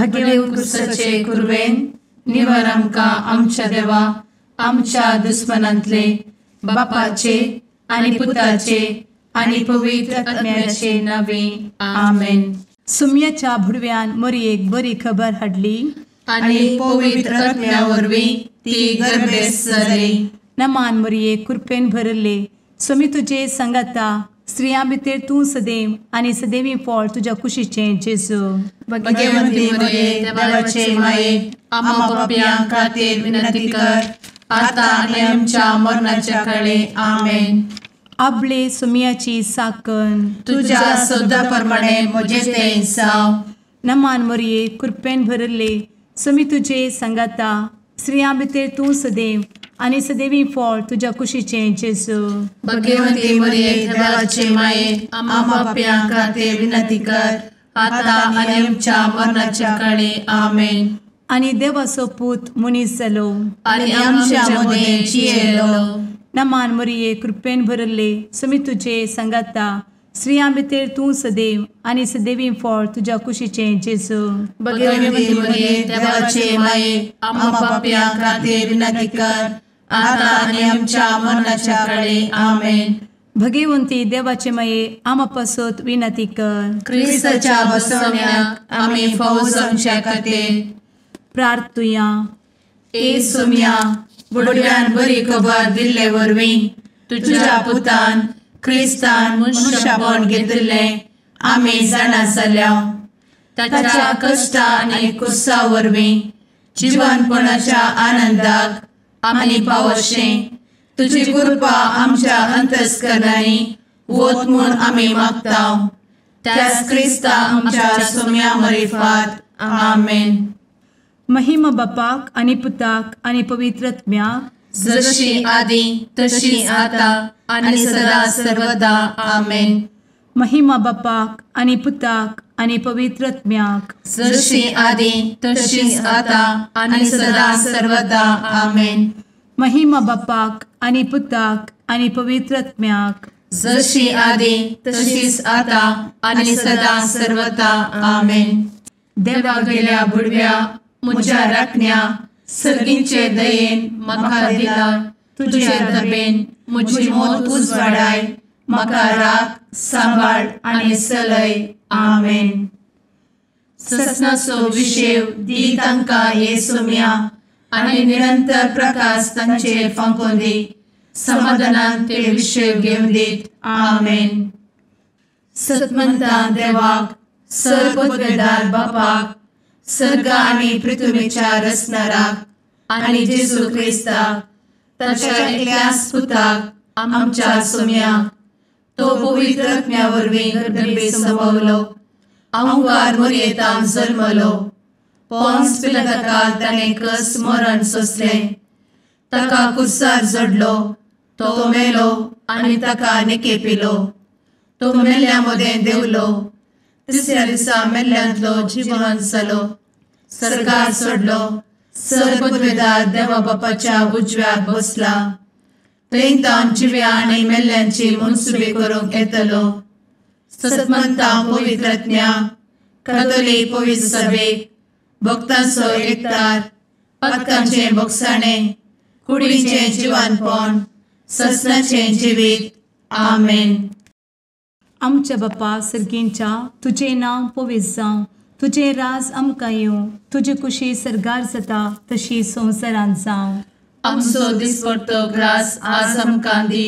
भगेव कुरवेन निवर आमकां आमच्या देवा आमच्या दुस्मनांतले बापाचे आनी पुताचे आनी पवित्र आत्म्याचे नावे आमेन. सुम्याच्या भुडव्यान मोरयेक बरी खबर हाडली आनी पवित्र आत्म्या वरवीं ती गर्भेस्त जाली. नमान मोरये, कृपेन भरले, स्वामी तुजे संगाता, स्त्रियां भितर तूं सदैव आनी सदैवी फळ तुज्या कुशीचें जेजू. भगवंती मोरये, देवाचे माये, आम्हा पापयां खातीर विनंती कर आता आनी आमच्या मरणाच्या काळे. आमेन. आपले सुम्याची साकन तुज्या सदा प्रमाणे म्हजें तें जावं. नमान मोरये, कृपेन भरले, स्वामी तुजे संगाता, स्त्रियां भितर तूं सदैव आनी सदैवी फळ तुज्या कुशीचें जेजू. भगवंती मोरये, देवाचे माये, आम्हा पापयां खातीर विनंती कर आता आनी आमच्या मरणाच्या काळे. आमेन. आनी देवाचो पूत मनीस जालो आनी आमच्या मदें जियेलो. नमान मोरये, कृपेन भरले, स्वामी तुजे संगाता, स्त्रियां भितर तूं सदैव आनी सदैवी फळ तुज्या कुशीचें जेजू. भगवंती मोरये, देवाचे माये, आम्हा पापयां खातीर विनंती कर आता आनी आमच्या मरणाच्या काळे. आमेन. भगवंती देवाचे माये, आम्हा पासत विनंती कर. क्रिस्ताच्या बसवण्याक आमी फावो जावच्या खातीर प्रार्थुया. ए सुम्या, बुडव्यान बरी खबर दिल्ले वरवीं तुज्या पुतान क्रिस्तान मनशापण घेतिल्लें आमी जाणा जाल्या. ताच्या कश्टा आनी कुसा वरवीं जिवनपणाच्या आनंदाक आमी पावशें तुजी कृपा आमच्या अंतस्करणांनी वत म्हूण आमी मागता. त्याच क्रिस्ता आमच्या सुम्या मरिफात. आमेन. महिमा बापाक आनी पुताक आनी पवित्र आत्म्याक, जशी आदी तशी आता आनी सदा सर्वदा. आमेन. महिमा बापाक आनी पुताक आनी पवित्र आत्म्याक, जशी आदी तशी आता आनी सदा सर्वदा. आमेन. महिमा बापाक आनी पुताक आनी पवित्र आत्म्याक, जशी आदी तशीच आता आनी सदा सर्वदा. आमेन. देवा गेल्या बुडव्या म्हज्या राखण्या सर्गींचे दयेन म्हाका दिला तुजे दबेन म्हजी मोत उजवाडाय, म्हाका राख सांबाळ आनी चलय. आमेन. ससनाचो विशेव दी तांकां हे सुम्या आनी निरंतर प्रकाश तांचेर फांकोवन दी, समाधानान ते विशेव घेवन दीत. आमेन. सतमंता देवाक, सर्वपदवेदार बापाक, सर्ग आनी पृथ्वीच्या रचणाराक आनी जेजू क्रिस्ताक ताच्या एकल्याच पुताक आमच्या सुम्याक, तो पवित्र आत्म्या वरवीं गर्भे संभवलो, अहंकार मोरयेतान जल्मलो, पोन्स पिलाताकाल ताणें कस मरण सोंसलें, ताका कुर्सार जडलो, तो मेलो आनी ताका निकेपिलो, तो मेल्ल्या मदें देंवलो, तिसऱ्या दिसा मेल्ल्यांतलो जिवन जालो, सर्गार सोडलो, सर्वपदवेदार देवा बापाच्या उजव्याक बसला, थंय तावन जिव्या आनी मेल्ल्यांची मनसुबी करूंक येतलो. सतमंता पवित्र आत्म्या, कातोलीक पवित्र सभेक, भक्तांचो एकतार, पातकांचें भोगसाणें, कुडीचें जिवानपण, ससनाचें जिवीत. आमेन. आमच्या बापा सर्गींच्या, तुजें नांव पवित्र जावं, तुजें राज आमकां येवं, तुजी कुशी सर्गार जाता तशी संवसारांत जावं. आमचो दिसपडतो ग्रास आज आमकां दी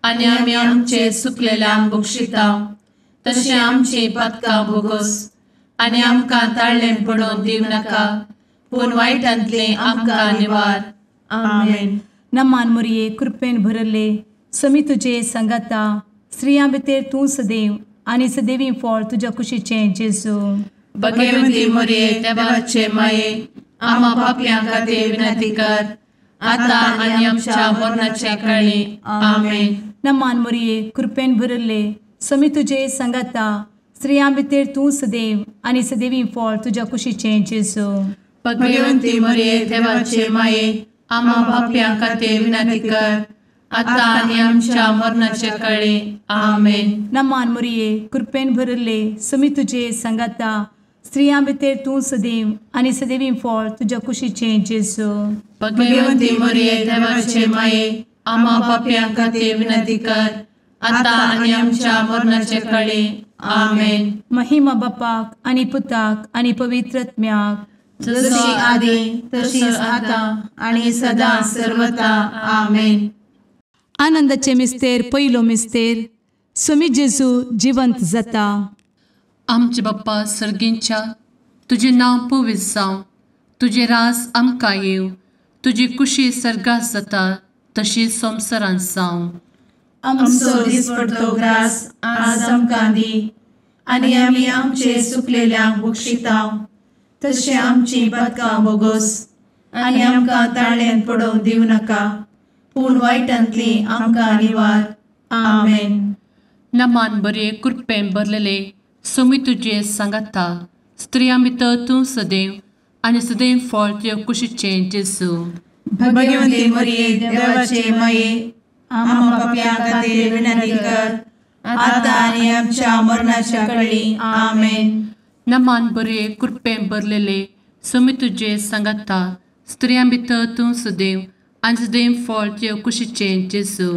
आनी आमी आमचे सुकलेल्यांक बक्षिता तशें आमची पातकां भोगोस आनी आमकां ताळ्ळें पडोवन दिवं नाका, पूण वायटांतलें आमकां निवार. आमेन. नमान मोरये, कृपेन भरले, स्वामी तुजे संगाता, स्त्रियां भितर तूं सदैव आनी सदैवी फळ तुज्या कुशीचें जेजू. भगवंती मोरये, देवाचे माये, आम्हा पापयां खातीर विनंती कर आता आनी आमच्या मरणाच्या काळी. आमेन. नमान मोरये, कृपेन भरले, स्वामी तुजे संगाता, स्त्रियां भितर तूं सदैव आनी सदैवी फळ तुज्या कुशीचें जेजू. भगवंती मोरये, देवाचे माये, आम्हा पापयां खातीर विनंती कर आता आनी आमच्या मरणाच्या काळी. आमेन. नमान मोरये, कृपेन भरले, स्वामी तुजे संगाता, स्त्रियां भितर तूं सदैव आनी सदैवी फळ तुज्या कुशीचें जेजू. भगवंती मरिये देवाचे माये, आम्हा पापयां खातीर विनंती कर, आतां आनी आमच्या मरणाचे कळे. आमेन. महिमा बापाक आनी पुताक आनी पवित्र आत्म्याक, जशी आदी तशीच आतां आनी सदां सर्वता. आमेन. आनंदाचे मिस्तेर पयलो मिस्तेर, स्वामी जेजू जिवंत जाता. आमचे बाप्पा सर्गींच्या, तुजें नांव पवित्र जावं, तुजें राज आमकां येवं, तुजी कुशी सर्गात जाता तशी संवसारांत जावं. आमचो दिसपडतो ग्रास आज आमकां दी, आनी आमी आमचे सुकलेल्यांक बक्षिता तशें आमची पातकां बोगोस, आनी आमकां ताळ्यांत पडोवंक दिवं नाका, पूण वायटांतली आमकां निवार. आमेन. नमान बरे कृपेन भरलेले स्वामी तुजे सांगाता, स्त्रियां भितर तूं सदैव आनी सदैव फळ तुज्या कुशीचें जेजू. भगवंती मरिये देवाचे माये, आम्हा पापयां खातीर विनंती कर, आतां आनी आमच्या मरणाच्या कळी. आमेन. नमान बरे कृपेन भरलेले स्वामी तुजे सांगाता, स्त्रियां भितर तूं सदैव आनी सदैव फळ तुज्या कुशीचें जेजू.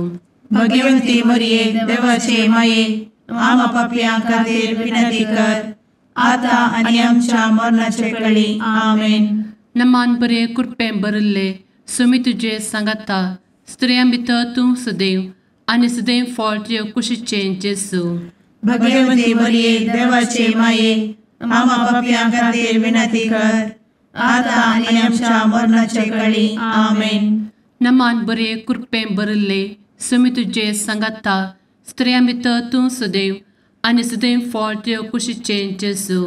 भगवंती मरिये देवाचे माये, आम्हा पापयां खातीर विनंती कर, आतां आनी आमच्या मरणाचे कळी. आमेन. नमान बरे कृपेन भरिल्ले स्वामी तुजे सांगाता, स्त्रियां भितर तूं सदैव आनी सदैव फळ तुज्या कुशीचें जेजू. भगवंती मरिये देवाचे माये, आम्हा पापयां खातीर विनंती कर, आतां आनी आमच्या मरणाचे कळी. आमेन. नमान बरे कृपेन भरिल्ले स्वामी तुजे सांगाता, स्त्रियां भितर तूं सदैव आनी सदैव फळ तुज्या कुशीचें जेजू.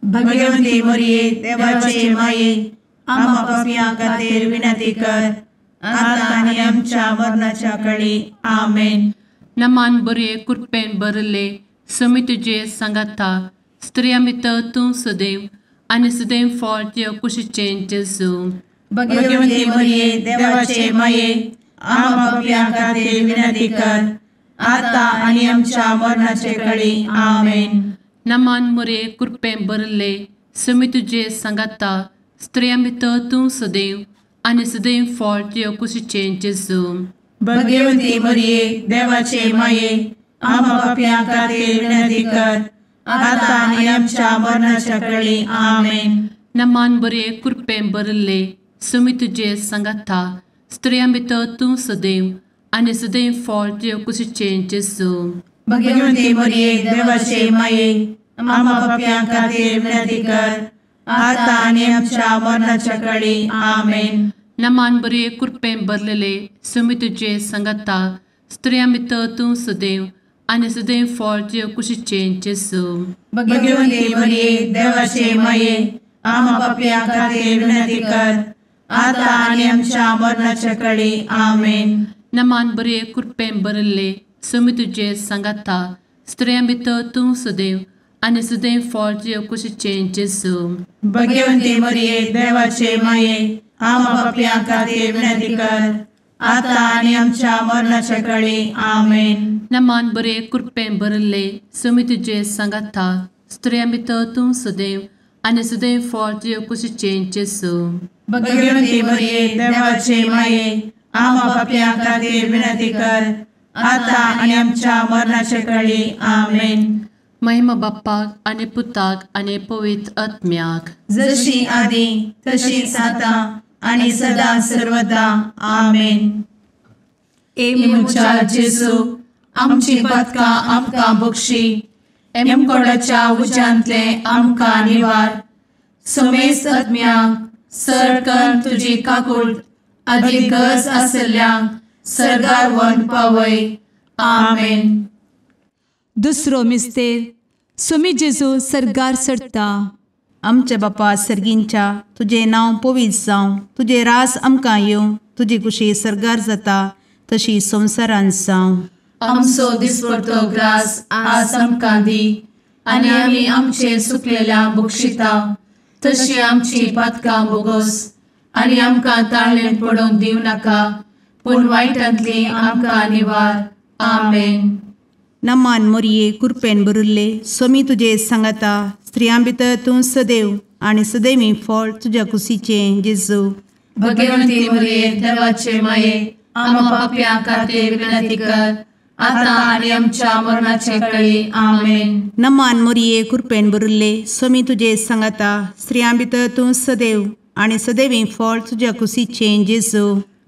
भगवंती मरिये देवाचे माये, आम्हा पापयां खातीर विनंती कर, आतां आनी आमच्या मरणाच्या कळी. आमेन. नमान बरे कृपेन भरिल्ले स्वामी तुजे सांगाता, स्त्रियां भितर तूं सदैव आनी सदैव फळ तुज्या कुशीचें जेजू. भगवंती मरिये देवाचे माये, आम्हा पापयां खातीर विनंती कर, आतां आनी आमच्या मरणाचे कळी. आमेन. नमान मरिये कृपेन भरिल्ले स्वामी तुजे सांगाता, स्त्रियां भितर तूं सदैव आनी सदैव फळ तुज्या कुशीचें जेजू. भगवंती मरिये देवाचे माये, आम्हा पापयां खातीर विनंती कर, आतां आनी आमच्या मरणाच्या कळी. आमेन. नमान बरे कृपेन भरिल्ले स्वामी तुजे सांगाता, स्त्रियां भितर तूं सदैव आनी सदैव फळ तुज्या कुशीचें जेजू. भगवंती मरिये देवाचे माये, आम्हा पापयां खातीर विनंती कर, आतां आनी आमच्या मरणाच्या कळी. आमेन. नमान बरे कृपेन भरलेले स्वामी तुजे सांगाता, स्त्रियां भितर तूं सदैव आनी सदैव फळ तुज्या कुशीचें जेजू. भगवंती मरिये देवाचे माये, आम्हा पापयां खातीर विनंती कर, आतां आनी आमच्या मरणाच्या कळी. आमेन. नमान बरे कृपेन भरिल्ले स्वामी तुजे सांगाता, स्त्रियां भितर तूं सदैव आनी सदैव फळ तुज्या कुशीचें जेजू. भगवंती मरिये देवाचे माये, आम्हा पापयां खातीर विनंती कर, आतां आनी आमच्या मरणाच्या कळी. आमेन. नमान बरे कृपेन भरिल्ले स्वामी तुजे सांगाता, स्त्रियां भितर तूं सदैव आनी सदैव फळ तुज्या कुशीचें जेजू. भगवंती मरिये देवाचे माये, आम्हा पापयां खातीर विनंती कर, आतां आनी आमच्या मरणाच्या कळी. आमेन. महिमा बाप्पाक आनी पुताक आनी पवित्र आत्म्याक, जशी आदी तशीच आतां आनी सदां सर्वदा. आमेन. ए म्हज्या जेजू, आमची पातकां आमकां बक्षी, एमकोडाच्या उज्यांतले आमकां निवार, समेस्त आत्म्यांक सरकन तुजी काकूट आदी गरज आशिल्ल्यांक सर्गार व्हरून पावय. आमेन. दुसरो मिस्तेर, स्वामी जेजू सर्गार चडटा. आमच्या बापा सर्गींच्या, तुजें नांव पवित्र जावं, तुजें राज आमकां येवं, तुजी कुशी सर्गार जाता तशी संवसारांत जावं. आमचो दिसपडतो ग्रास आज आमकां दी, आनी आमी आमचे सुकलेल्या बक्षिता तशी आमची पातकां बोगोस, आनी आमकां ताळ्ळेंत पडोवंक दिवं नाका, पूण वायटांतली आमकां निवार. आमेन. नमान मोरये कृपेन भरिल्ले स्वामी तुजे सांगाता, स्त्रियां भितर तूं सदैव आनी सदैवी फळ तुज्या कुशीचें जेजू। भगवंती मरिये देवाचे माये आम्हा पाप्यां खातीर विनंती कर आता आनी आमच्या मरणाचे वेळी। आमेन। नमान मरिये कृपेन भरिल्ले स्वामी तुजे सांगाता स्त्रियां भितर तूं सदैव आनी सदैवी फळ तुज्या कुशीचें जेजू।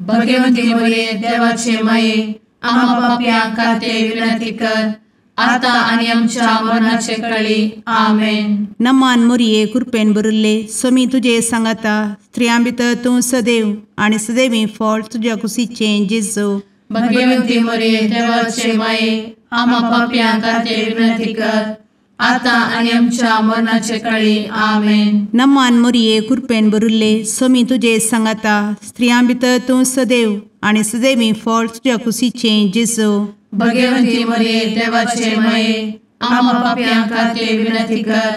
भगवंती मरिये देवाचे माये आम्हा पाप्यां खातीर विनंती कर आता आनी आमच्या मरणाचे वेळी। आमेन। नमान मरिये कृपेन भरिल्ले स्वामी तुजे सांगाता स्त्रियां भितर तूं सदैव आनी सदैवी फळ तुज्या कुशीचें जेजू। भगवंती मरिये देवाचे माये आम्हा पाप्यां खातीर विनंती कर आता आनी आमच्या मरणाचे वेळी। आमेन। नमान मरिये कृपेन भरिल्ले स्वामी तुजे सांगाता स्त्रियां भितर तूं सदैव आनी सदैवी फळ तुज्या कुशीचें जेजू। भगवंती मरिये देवाचे माये आम्हा पाप्यां खातीर विनंती कर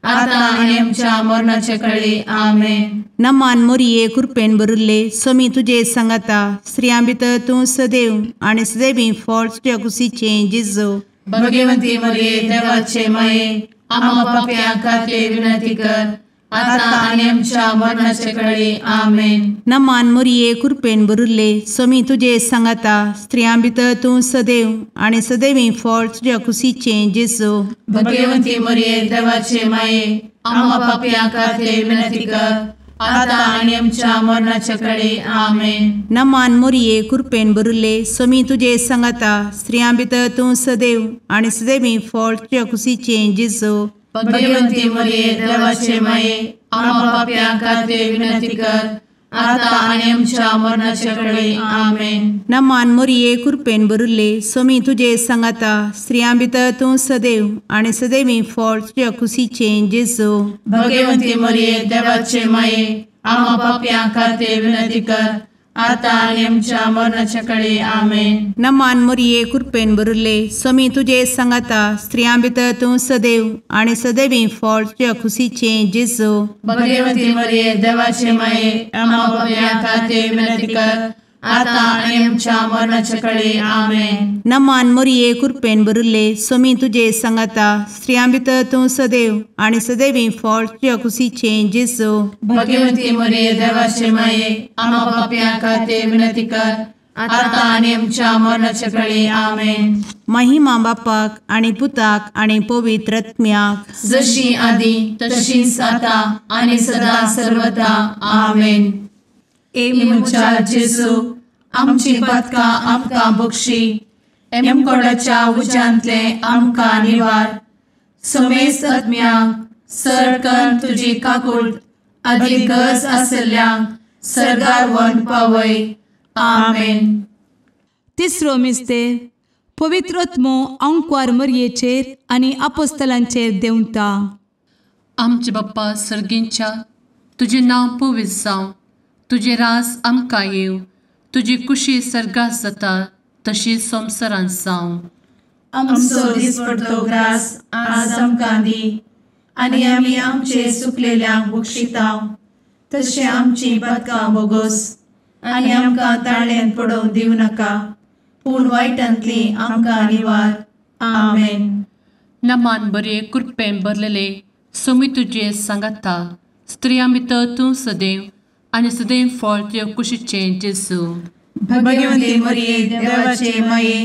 आता आनी आमच्या मरणाचे वेळी। आमेन। नमान मरिये कृपेन भरिल्ले स्वामी तुजे सांगाता स्त्रियां भितर तूं सदैव आनी सदैवी फळ तुज्या कुशीचें जेजू। भगवंती मरिये देवाचे माये आम्हा पाप्यां खातीर विनंती कर आता आनी आमच्या मरणाचे वेळी। आमेन। नमान मरिये कृपेन भरिल्ले स्वामी तुजे सांगाता स्त्रियां भितर तूं सदैव आनी सदैवी फळ तुज्या कुशीचें जेजू। भगवंती मरिये देवाचे माये आम्हा पाप्यां खातीर विनंती कर आता आनी आमच्या मरणाचे वेळी। आमेन। नमान मरिये कृपेन भरिल्ले स्वामी तुजे सांगाता स्त्रियां भितर तूं सदैव आनी सदैवी फळ तुज्या कुशीचें जेजू। भगवंती मरिये देवाचे माये आम्हा पाप्यां खातीर विनंती कर आता आनी आमच्या मरणाचे वेळी। आमेन। नमान मरिये कृपेन भरिल्ले स्वामी तुजे सांगाता स्त्रियां भितर तूं सदैव आनी सदैवी फळ तुज्या कुशीचें जेजू। भगवंती मरिये देवाचे माये आम्हा पाप्यां खातीर विनंती कर आता आनी आमच्या मरणाचे वेळी। आमेन। नमान मरिये कृपेन भरिल्ले स्वामी तुजे सांगाता स्त्रियां भितर तूं सदैव आनी सदैवी फळ तुज्या कुशीचें जेजू। भगवंती मरिये देवाचे माये आम्हा पाप्यां खातीर विनंती कर आता आनी आमच्या मरणाचे वेळी। आमेन। नमान मरिये कृपेन भरिल्ले स्वामी तुजे सांगाता स्त्रियां भितर तूं सदैव आनी सदैवी फळ तुज्या कुशीचें जेजू। भगवंती मरिये देवाचे माये आम्हा पाप्यां खातीर विनंती कर आता आनी आमच्या मरणाचे वेळी। आमेन। महिमा बापाक आनी पुताक आनी पवित्र आत्म्याक जशी आदी तशीच आता आनी सदा सर्वदा। आमेन। ए म्हज्या जेजू आमची पातकां आमकां बक्षी एमकोडाच्या उज्यांतले आमकां निवार समेस्त आत्म्यांक सरकन तुजी काकूट आदी गरज आशिल्ल्यांक सर्गार व्हरून पावय। आमेन। तिसरो मिस्तेर पवित्र आत्मो आंकवार मरयेचेर आनी आपोस्तलांचेर देंवता। आमचे बाप्पा सर्गींच्या तुजें नांव पवित्र जावं, तुजें राज आमकां येवं, तुजी कुशी सर्गात जाता तशी संवसारांत जावं। आमचो दिसपडतो ग्रास आज आमकां दी आनी आमी आमचे सुकलेल्यांक बक्षितांव तशें आमची पातकां बोगोस आनी आमकां ताळ्यान पडोवंक दिवं नाका पूण वायटांतली आमकां निवार। आमेन। नमान बरे कृपेन भरलेले स्वामी तुजे सांगाता स्त्रियां भितर तूं सदैव आनी सदैव फळ तुज्या कुशीचें जेजू। भगवंती मरिये देवाचे माये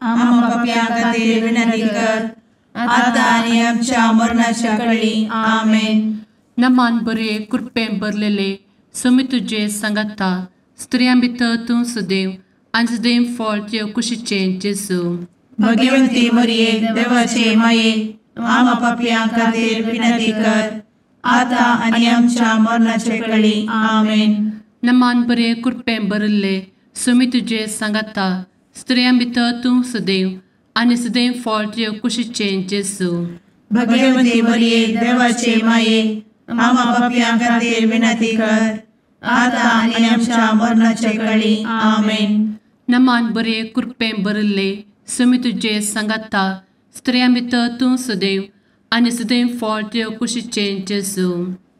आम्हा पाप्यां खातीर विनंती कर आता आनी आमच्या मरणाच्या वेळी। आमेन। नमान बरे कृपेन भरलेले स्वामी तुजे सांगाता स्त्रियां भितर तूं सदैव आनी सदैव फळ तुज्या कुशीचें जेजू। भगवंती मरिये देवाचे माये आम्हा पाप्यां खातीर विनंती कर आता आनी आमच्या मरणाचे वेळी। आमेन। नमान बरे कृपेन भरिल्ले स्वामी तुजे सांगाता स्त्रियां भितर तूं सदैव आनी सदैव फळ तुज्या कुशीचें जेजू। भगवंती मरिये देवाचे माये आम्हा पाप्यां खातीर विनंती कर आता आनी आमच्या मरणाचे वेळी। आमेन। नमान बरे कृपेन भरिल्ले स्वामी तुजे सांगाता स्त्रियां भितर तूं सदैव आनी सदैव फळ तुज्या कुशीचें जेजू।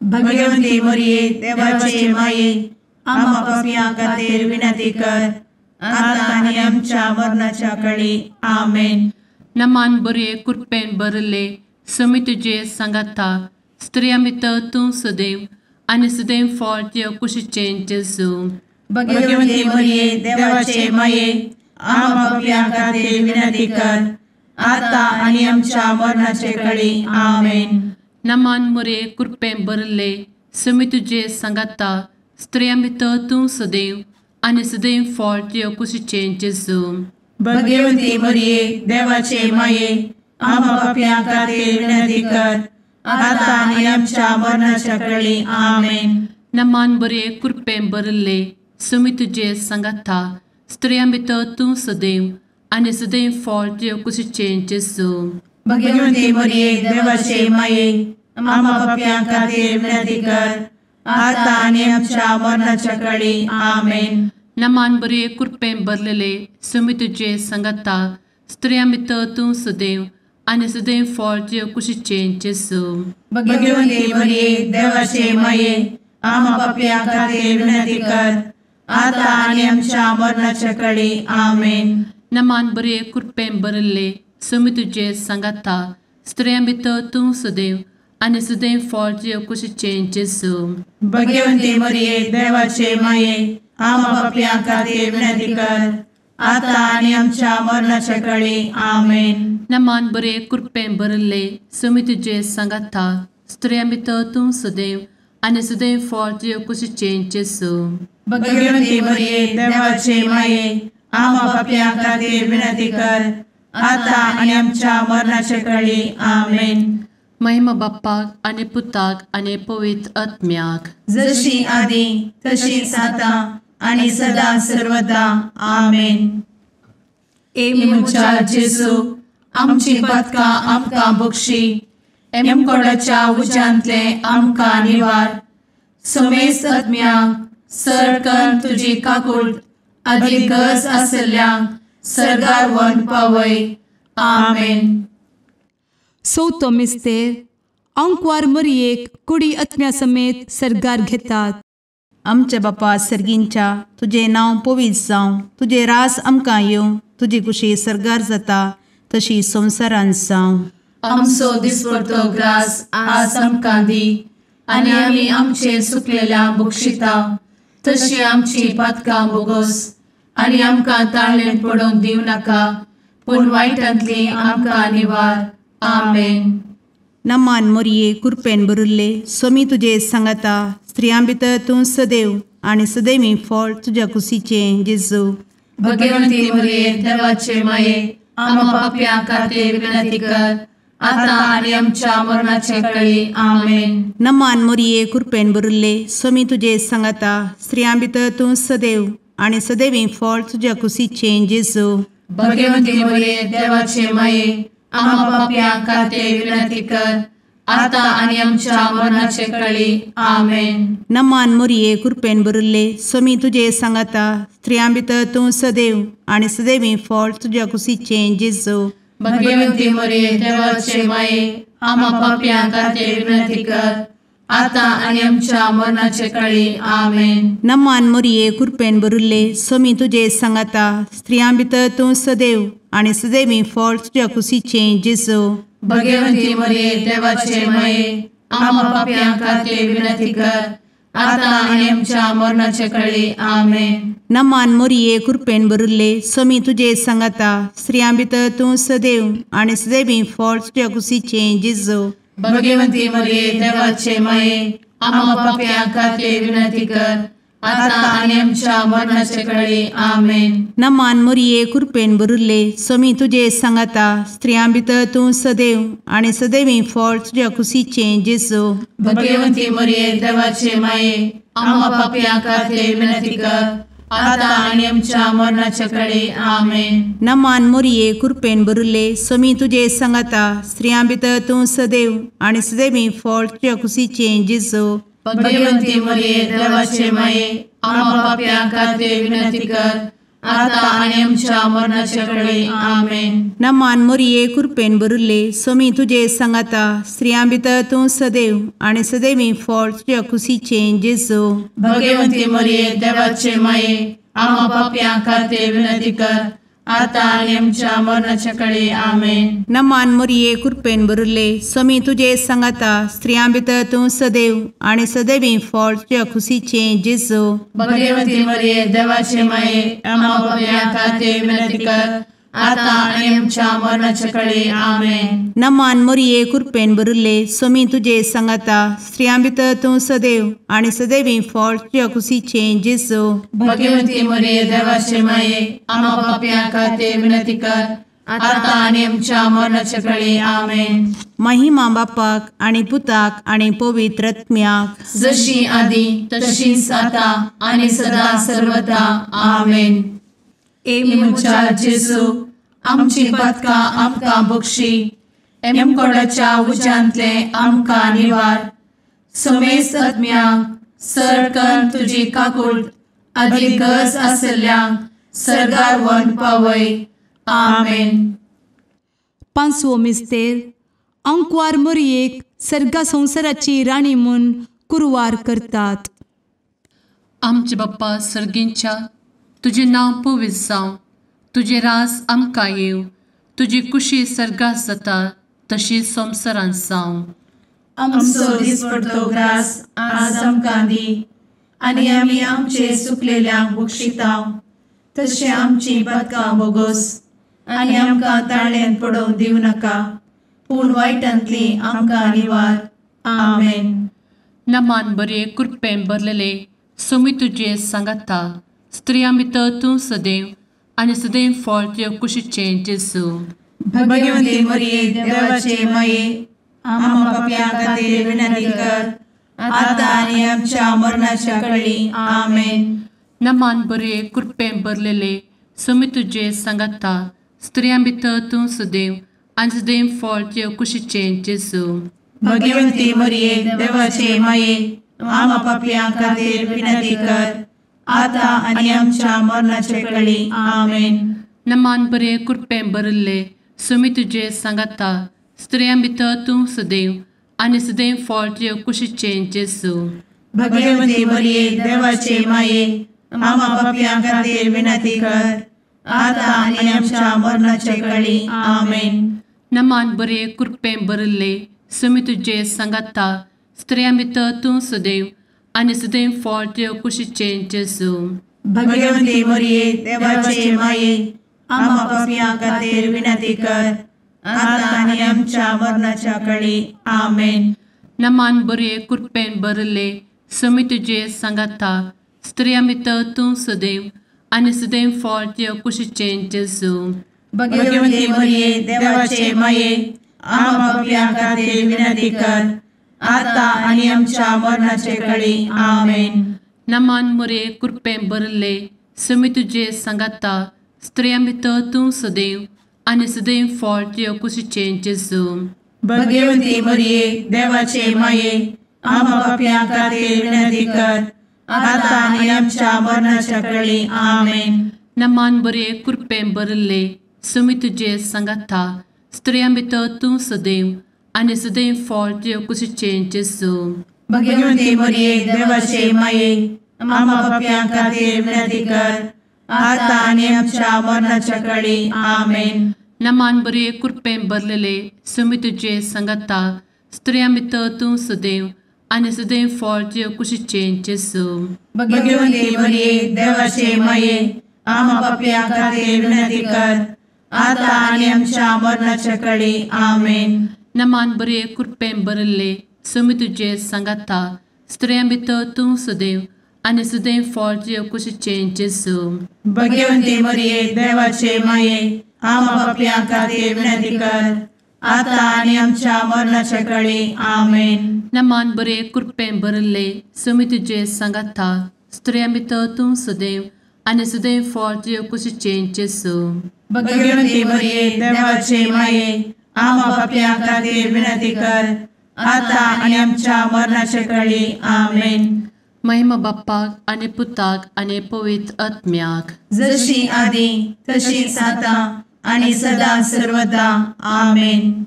भगवंती मरिये देवाचे माये आम्हा पाप्यां खातीर विनंती कर आता आनी आमच्या मरणाच्या वेळी। आमेन। नमान बरे कृपेन भरिल्ले समी तुजे सांगाता स्त्रियां भितर तूं सदैव आनी सदैव फळ तुज्या कुशीचें जेजू। भगवती मरिये देवाचे माये आम्हा पाप्यां खातीर विनंती कर आता आनी आमच्या मरणाचे कळी। आमेन। नमान मोरये कृपेन भरिल्ले समी तुजे सांगाता स्त्रियां भितर तूं सदैव आनी सदैव फळ तुज्या कुशीचें जेजू। भगवती मरिये देवाचे माये आम्हा पाप्यां खातीर विनंती कर आता आनी आमच्या मरणाच्या कळी। आमेन। नमान बरे कृपेन भरिल्ले समी तुजे सांगाता स्त्रियां भितर तूं सदैव आनी सदैव फळ तुज्या कुशीचें जेजू। भगवती मरिये देवाचे माये आम्हा पाप्यां खातीर विनंती कर आता आनी आमच्या मरणाच्या कळी। आमेन। नमान बरे कृपेन भरिल्ले समी तुजे सांगाता स्त्रियां भितर तूं सदैव आनी सदैव फळ तुज्या कुशीचें जेजू। भगवती मरिये देवाचे माये आम्हा पाप्यां खातीर विनंती कर आता आनी आमच्या मरणाच्या कळी। आमेन। नमान बरे कृपेन भरिल्ले समी तुजे सांगाता स्त्रियां भितर तूं सदैव आनी सदैव फळ तुज्या कुशीचें जेजू। भगवती मरिये देवाचे माये आम्हा पाप्यां खातीर विनंती कर आता आनी आमच्या मरणाच्या कळी। आमेन। नमान बरे कृपेन भरिल्ले समी तुजे सांगाता स्त्रियां भितर तूं सदैव आनी सदैव फळ तुज्या कुशीचें जेजू। भगवती मरिये देवाचे माये आम्हा पाप्यां खातीर विनंती कर आता आनी आमच्या मरणाच्या कळी। आमेन। महिमा बाप्पाक आनी पुताक आनी पवित्र आत्म्याक जशी आदी तशीच आता आनी सदा सर्वदा। आमेन। ए म्हज्या जेजू आमची पातकां आमकां बक्षी एमकोडाच्या उज्यांतले आमकां निवार समेस्त आत्म्यांक सरकन तुजी काकूट आदी गरज आसल्ल्यांक सर्गार व्हरून पावय। आमेन। चवथो मिस्तेर आंकवार मरियेक कुडी आत्म्या समेत सर्गार घेतात। आमच्या बापा सर्गींच्या तुजें नांव पवित्र जावं, तुजें राज आमकां येवं, तुजी कुशी सर्गार जाता तशी संवसारांत जावं। आमचो दिसपडतो ग्रास आज आमकां दी आनी आमी आमचे सुकलेल्या बक्षिता तशी आमची पातकां बोगस आनी आमकां ताळेन पडोवंक दिवं नाका पूण वायटांतली आमकां निवार। आमेन। नमान मोरये कृपेन भरिल्ले स्वामी तुजे सांगाता स्त्रियां भितर तूं सदैव आनी सदैवी फळ तुज्या कुशीचें जेजू। भगवंती मोरये देवाचे माये आम्हा पाप्यां खातीर विनंती कर आता आनी आमच्या मरणाचे कळी। आमेन। नमान मोरये कृपेन भरिल्ले स्वामी तुजे सांगाता स्त्रियां भितर तूं सदैव आनी सदैवी फळ तुज्या कुशीचें जेजू। भगवंती मोरये देवाचे माये आम्हा पाप्यां खातीर विनंती कर आता आनी आमच्या मरणाचे कळी। आमेन। नमान मोरये कृपेन भरिल्ले स्वामी तुजे सांगाता स्त्रियां भितर तूं सदैव आनी सदैवी फळ तुज्या कुशीचें जेजू। भगवंती मोरये देवाचे माये आम्हा पाप्यां खातीर विनंती कर आता आनी आमच्या मरणाचे कळी। आमेन। नमान मोरये कृपेन भरिल्ले स्वामी तुजे सांगाता स्त्रियां भितर तूं सदैव आनी सदैवी फळ तुज्या कुशीचें जेजू। भगवंती मोरये देवाचे माये आम्हा पाप्यां खातीर विनंती कर आता आनी आमच्या मरणाचे कळी। आमेन। नमान मोरये कृपेन भरिल्ले स्वामी तुजे सांगाता स्त्रियां भितर तूं सदैव आनी सदैवी फळ तुज्या कुशीचें जेजू। भगवंती मोरये देवाचे माये आम्हा पाप्यां खातीर विनंती कर आता आनी आमच्या मरणाचे कळी। आमेन। नमान मोरये कृपेन भरिल्ले स्वामी तुजे सांगाता स्त्रियां भितर तूं सदैव आनी सदैवी फळ तुज्या कुशीचें जेजू। भगवंती मोरये देवाचे माये आम्हा पाप्यां खातीर विनंती कर आता आनी आमच्या मरणाचे कळी। आमेन। नमान मोरये कृपेन भरिल्ले स्वामी तुजे सांगाता स्त्रियां भितर तूं सदैव आनी सदैवी फळ तुज्या कुशीचें जेजू। भगवंती मोरये देवाचे माये आम्हा पाप्यां खातीर विनंती कर आता आनी आमच्या मरणाचे कळी। आमेन। नमान मोरये कृपेन भरिल्ले स्वामी तुजे सांगाता स्त्रियां भितर तूं सदैव आनी सदैवी फळ तुज्या कुशीचें जेजू। भगवंती मोरये देवाचे माये आम्हा पाप्यां खातीर विनंती कर आतां आनी आमच्या मरणाच्या कळे. आमेन. नमान मोरये कृपेन भरिल्ले, स्वामी तुजे सांगाता, स्त्रियां भितर तूं सदैव आनी सदैवी फळ तुज्या खुशीचें जेजू. भगवती मरिये देवाचे माये, आम्हा पाप्यां खातीर विनंती कर, आतां आनी आमच्या मरणाच्या कळे. आमेन. नमान मोरये कृपेन भरिल्ले, स्वामी तुजे सांगाता, स्त्रियां भितर तूं सदैव आनी सदैवी फळ तुज्या खुशीचें जेजू. भगवती मरिये देवाचे माये, आम्हा पाप्यां खातीर विनंती कर, आतां आनी आमच्या मरणाच्या कळे. आमेन. महिमा बापाक आनी पुताक आनी पवित्र आत्म्याक, जशी आदी तशीच आतां आनी सदा सर्वदा. आमेन. ए म्हज्या जेजू, आमची पातकां आमकां बक्षी, एमकोडाच्या उज्यांतले आमकां निवार, समेस्त आत्म्यांक सरकन तुजी काकूट आदी गरज आशिल्ल्यांक सर्गार व्हरून पावय. आमेन. पांचवो मिस्तेर. आंकवार मोरयेक सर्गा संवसाराची राणी म्हूण कुरवार करतात. आमचे बाप्पा सर्गींच्या, तुजें नांव पवित्र जावं, तुजें राज आमकां येवं, तुजी कुशी सर्गात जाता तशी संवसारांत जावं. आमचो दिसपडतो ग्रास आज आमकां दी, आनी आमी आमचे सुकलेल्यांक बक्षितांव, तशें आमची पातकां बोगोस, आनी आमकां ताळ्यांत पडोवंक दिवं नाका, पूण वायटांतली आमकां निवार. आमेन. नमान बरे कृपेन भरलेले, स्वामी तुजे सांगाता, स्त्रियां भितर तूं सदैव आनी सदैव फळ तुज्या कुशीचें जेजू. भगवती मरिये देवाचे माये, आम्हा पाप्यां खातीर विनंती कर, आतां आनी आमच्या मरणाच्या कळी. आमेन. नमान बरे कृपेन भरलेले, स्वामी तुजे सांगाता, स्त्रियां भितर तूं सदैव आनी सदैव फळ तुज्या कुशीचें जेजू. भगवती मरिये देवाचे माये, आम्हा पाप्यां खातीर विनंती कर, आतां आनी आमच्या मरणाच्या कळी. आमेन. नमान बरे कृपेन भरिल्ले, स्वामी तुजे सांगाता, स्त्रियां भितर तूं सदैव आनी सदैव फळ तुज्या कुशीचें जेजू. भगवती मरिये देवाचे माये, आम्हा पाप्यां खातीर विनंती कर, आतां आनी आमच्या मरणाच्या कळी. आमेन. नमान बरे कृपेन भरिल्ले, स्वामी तुजे सांगाता, स्त्रियां भितर तूं सदैव आनी सदैव फळ तुज्या कुशीचें जेजू. भगवती मरिये देवाचे माये, आम्हा पाप्यां खातीर विनंती कर, आतां आनी आमच्या मरणाच्या कळी. आमेन. नमान बरे कृपेन भरिल्ले, स्वामी तुजे सांगाता, स्त्रियां भितर तूं सदैव आनी सदैव फळ तुज्या कुशीचें जेजू. भगवती मरिये देवाचे माये, आम्हा पाप्यां खातीर विनंती कर, आतां आनी आमच्या मरणाचे कळी. आमेन. नमान मरिये कृपेन भरिल्ले, स्वामी तुजे सांगाता, स्त्रियां भितर तूं सदैव आनी सदैव फळ तुज्या कुशीचें जेजू. भगवती मरिये देवाचे माये, आम्हा पाप्यां खातीर विनंती कर, आतां आनी आमच्या मरणाच्या कळी. आमेन. नमान बरे कृपेन भरिल्ले, स्वामी तुजे सांगाता, स्त्रियां भितर तूं सदैव आनी सदैव फळ तुज्या कुशीचें जेजू. भगवती मरिये देवाचे माये, आम्हा पाप्यां खातीर विनंती कर, आतां आनी आमच्या मरणाच्या कळी. आमेन. नमान बरे कृपेन भरलेले, स्वामी तुजे सांगाता, स्त्रियां भितर तूं सदैव आनी सदैव फळ तुज्या कुशीचें जेजू. भगवती मरिये देवाचे माये, आम्हा पाप्यां खातीर विनंती कर, आतां आनी आमच्या मरणाच्या कळी. आमेन. नमान बरे कृपेन भरिल्ले, स्वामी तुजे सांगाता, स्त्रियां भितर तूं सदैव आनी सदैव फळ तुज्या कुशीचें जेजू. भगवती मरिये देवाचे माये, आम्हा पाप्यां खातीर विनंती कर, आतां आनी आमच्या मरणाच्या कळी. आमेन. नमान बरे कृपेन भरिल्ले, स्वामी तुजे सांगाता, स्त्रियां भितर तूं सदैव आनी सदैव फळ तुज्या कुशीचें जेजू. भगवती मरिये देवाचे माये, आम्हा पाप्यां खातीर विनंती कर, आतां आनी आमच्या मरणाच्या कळी. आमेन. महिमा बाप्पाक आनी पुताक आनी पवित्र आत्म्याक, जशी आदी तशीच आतां आनी सदा सर्वदा. आमेन.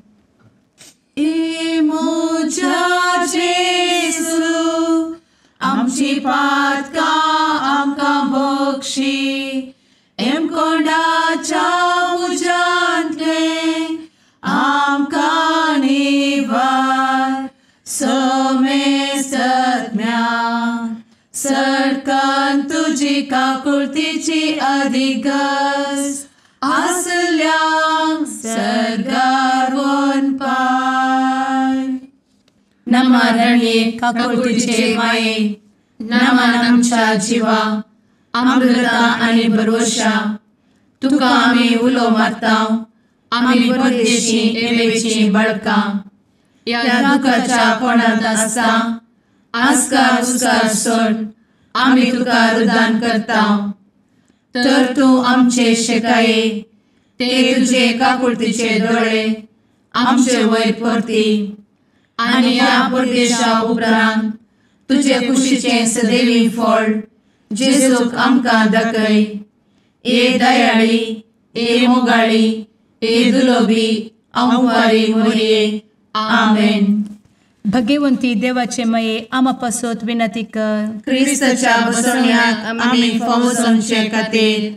ए म्हज्या जेजू, आमची पातकां आमकां बक्षी, एमकोंडाच्या तुजी काकुळतीची अधिगस आसल्यांक सर्गार वनपाय. नमा रणये काकुळतीचे माये, नमन आमच्या जिवा, अमृता आनी भरवशा, तुका आमी उलो मारता, आमी परदेशी एवेची बळकां, ह्या दुखाच्या कोणांत आसता आस्कार उस्कार सोड आमी तुका रुदान करता. तर तूं आमचे शेकाये ते तुजे काकुळतीचे दोळे आमचे वयर परती आनी ह्या परदेशा उपरांत तुजे कुशीचें सदैवी फळ जेजूक आमकां दाखय. ए दयाळी, ए मोगाळी, ए दुलोबी अंवारी मोरये. आमेन. भगवंती देवाचे मये आमा पासत विनंती कर. क्रिस्ताच्या बसवण्याक आमी फावो जावचे खातीर.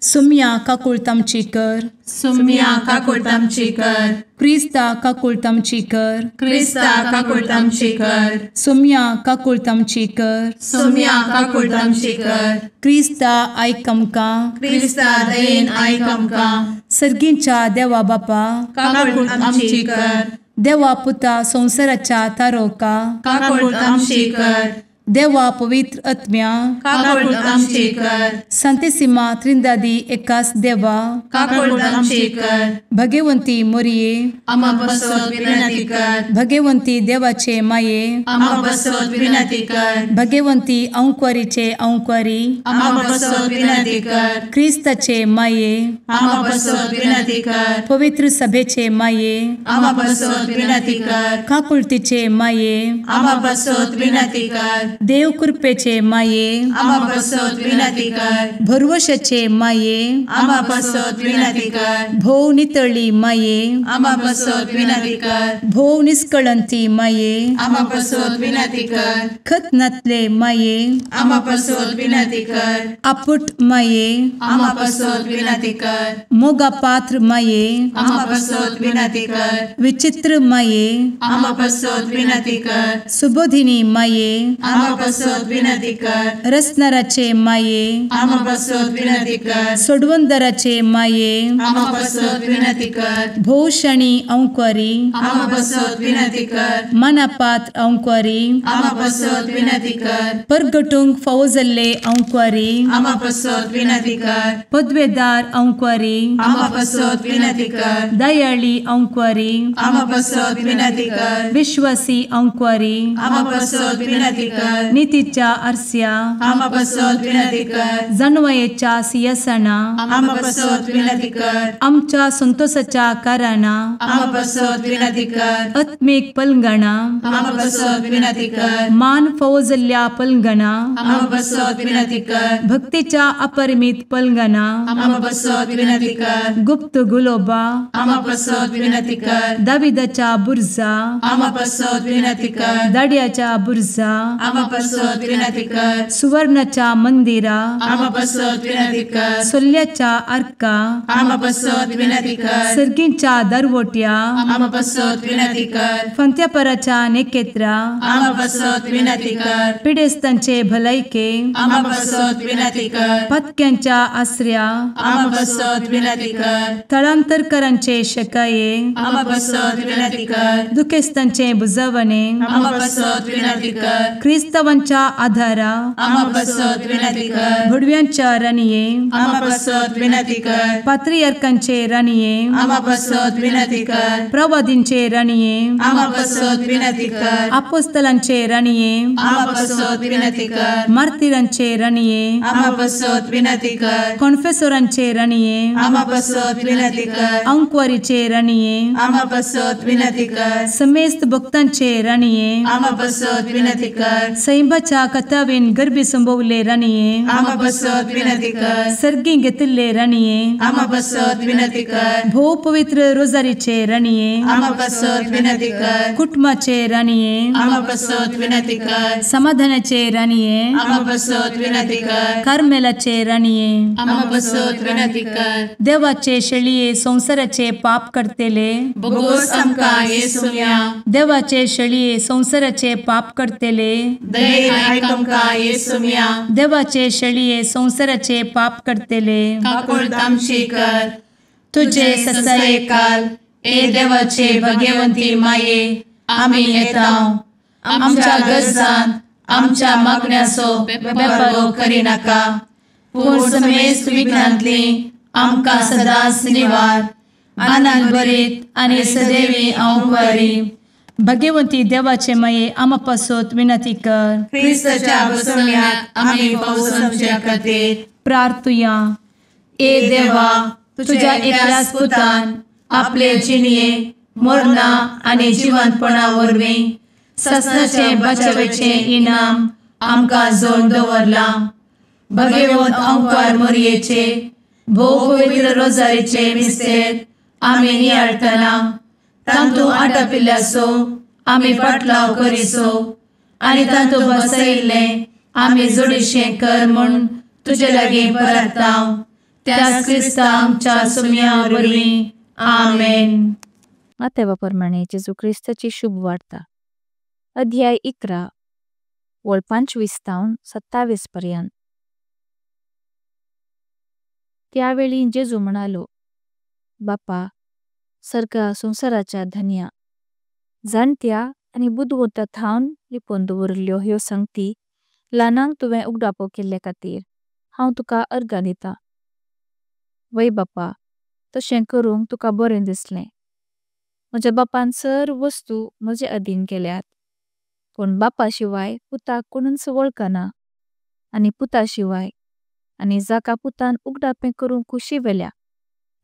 सुम्या काकुळत आमची कर. सुम्या काकुळत आमची कर. क्रिस्ता काकुळत आमची कर. क्रिस्ता काकुळत आमची कर. सुम्या काकुळत आमची कर. सुम्या काकुळत आमची कर. क्रिस्ता आयक आमकां. क्रिस्ता दयेन आयक आमकां. सर्गींच्या देवा बापा काकुळत आमची कर. देवा पुता संवसाराच्या तारोका काकुळत आमची कर. देवा पवित्र आत्म्या काकुळत आमची कर. संतेसिमा त्रिंदादी एकास देवा काकुळत आमची कर. भगवंती मोरये आमा पासत विनंती कर. भगवंती देवाचे माये आमा पासत विनंती कर. भगवंती अंकुरीचे अंकुरी आमा पासत विनंती कर. क्रिस्ताचे माये आमा पासत विनंती कर. पवित्र सभेचे माये आमा पासत विनंती कर. काकुळतीचे माये आमा पासत विनंती कर. देव कृपेचे माये आमा पासत विनंती कर. भरवशाचे माये आमा पासत विनंती कर. भोव नितळी माये आमा पासत विनंती कर. भोव निष्कळंती माये आमा पासत विनंती कर. खत नातले माये आमा पासत विनंती कर. आपुट माये आमा पासत विनंती कर. मोगा पात्र माये आमा पासत विनंती कर. विचित्र माये आमा पासत विनंती कर. सुबोधिनी माये आमा पासत विनंती कर. रसनाराचे माये आमा पासत विनंती कर. सोडवंदराचे माये आमा पासत विनंती कर. भोवशणी अंकुरी आमा पासत विनंती कर. मनापात्र अंकुरी आमा पासत विनंती कर. परगटूंक फावो जाल्ले अंकुरी आमा पासत विनंती कर. पदवेदार अंकुरी आमा पासत विनंती कर. दयाळी अंकुरी आमा पासत विनंती कर. विश्वासी अंकुरी आमा पासत विनंती कर. नितीच्या आरस्या आमा पासत विनंती कर. जानवयेच्या सिंहासना आमा पासत विनंती कर. आमच्या संतोषाच्या कारणा आमा पासत विनंती कर. आत्मीक पलंगणा आमा पासत विनंती कर. मान फावो जाल्ल्या पलंगणा आमा पासत विनंती कर. भक्तीच्या अपरिमित पलंगणा आमा पासत विनंती कर. गुप्त गुलोबा आमा पासत विनंती कर. दाविदाच्या बुर्जा आमा पासत विनंती कर. दाड्याच्या बुर्जा आमा पासत विनंती कर. सुवर्णाच्या मंदिरा आमा पासत विनंती कर. सोल्ल्याच्या आर्का आमा पासत विनंती कर. सर्गींच्या दरवट्या आमा पासत विनंती कर. फंत्यापराच्या नेकेत्रा आमा पासत विनंती कर. पिडेस्तांचे भलायके आमा पासत विनंती कर. पत्क्यांच्या आसऱ्या आमा पासत विनंती कर. थळांतरकरांचे शकाये आमा पासत विनंती कर. दुखेस्तांचे बुजवणे आमा पासत विनंती कर. क्रिस्तावांच्या आधारा आमा पासत विनंती कर. भुडव्यांच्या राणये आमा पासत विनंती कर. पात्रियार्कांचे राणये आमा पासत विनंती कर. प्रवादींचे राणये आमा पासत विनंती कर. आपोस्तलांचे राणये आमा पासत विनंती कर. मार्तिरांचे राणये आमा पासत विनंती कर. कॉन्फेसोरांचे राणये आमा पासत विनंती कर. अंकुवारीचे राणये आमा पासत विनंती कर. समेस्त भक्तांचे राणये आमा पासत विनंती कर. सैंबाच्या कथावेन गर्भी संभवले राणये आमा पासत विनंती कर. सर्गी घेतिल्ले राणये आमा पासत विनंती कर. भोव पवित्र रोजारीचे राणये आमा पासत विनंती कर. कुटुंबाचे राणये आमा पासत विनंती कर. समाधानाचे राणये आमा पासत विनंती कर. कार्मेलाचे राणये आमा पासत विनंती कर. देवाचे शेळये संवसाराचे पाप करतेले बोगोस आमकां येसुम्या देवाचे शेळये संवसाराचे पाप करतेले दयेन आयक आमकां येसुम्या। देवाचे शेळये संवसाराचे पाप करतले काकुळट आमची कर। तुजे ससायेकाल ए देवाचे भगवंती माये आमी येता आमच्या गरजान आमच्या मागण्याचो बेपर्वो करिनाका पूण समेस्त विघ्नांतली आमकां सदांच निवार। आनंद भरीत आनी सदैवी अंवकारी भगवंती देवाचे माये आमा पासत विनंती कर। क्रिस्ताच्या बसवण्याक आमी पावसाच्या खातीर प्रार्थुया। ए देवा तुझ्या एकल्याच पुतान आपले जिणये मरणा आनी जिवंतपणा वरवीं ससनाचे बचावेचे इनाम आमकां जोडून दवरलां। भगवंत अंकार मोरयेचे भोव पवित्र रोजारीचे मिस्तेर आमी नियाळटना तांतू आटापिल्ल्याचो आमी पाटलाव करिसो आनी तांतू बसयिल्लें आमी जोडीशें कर म्हूण तुजे लागीं परता त्याच क्रिस्ता आमच्या सुम्या वरवीं आमेन। मातेवा प्रमाणे जेजू क्रिस्ताची शुभ वार्ता अध्याय 11 वळ 25 तावन 27 पर्यंत। त्यावेळी जेजू म्हणालो, बापा सर्गा संवसाराच्या धन्या जाणत्या आनी बुदवंता थावन लिपोवन दवरिल्ल्यो ह्यो संगती ल्हानांक तुवें उगडापो केल्ले खातीर हांव तुका अर्गां दिता। वय बापा, तशें करूंक तुका बरें दिसलें। म्हज्या बापान सर्व वस्तू म्हजे अधीन केल्यात, पूण बापा शिवाय पुताक कोणूच वळखना आनी पुता शिवाय आनी जाका पुतान उगडापें करूंक खुशी वेल्या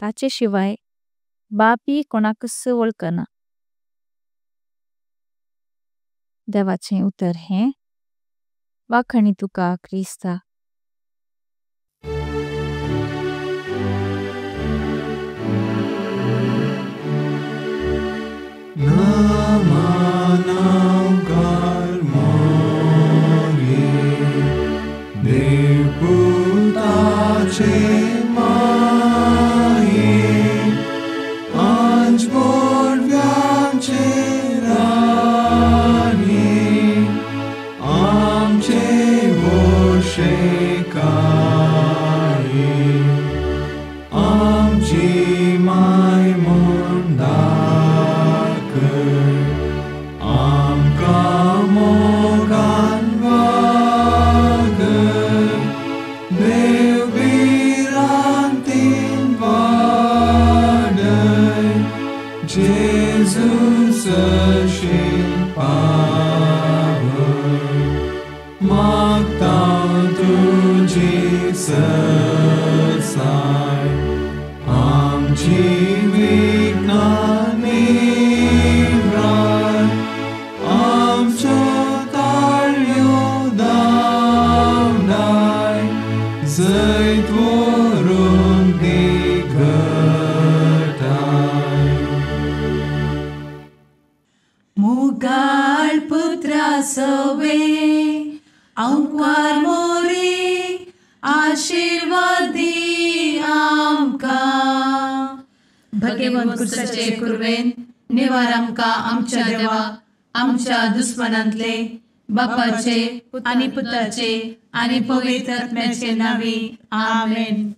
ताचे शिवाय बापी कोणाकच वळखना। देवाचें उतर हें। वाखणी तुका क्रिस्ता। आमच्या देवा आमच्या दुस्मनांतले बापाचे आनी पुताचे आनी पवित्र आत्म्याचे नांवी आमेन।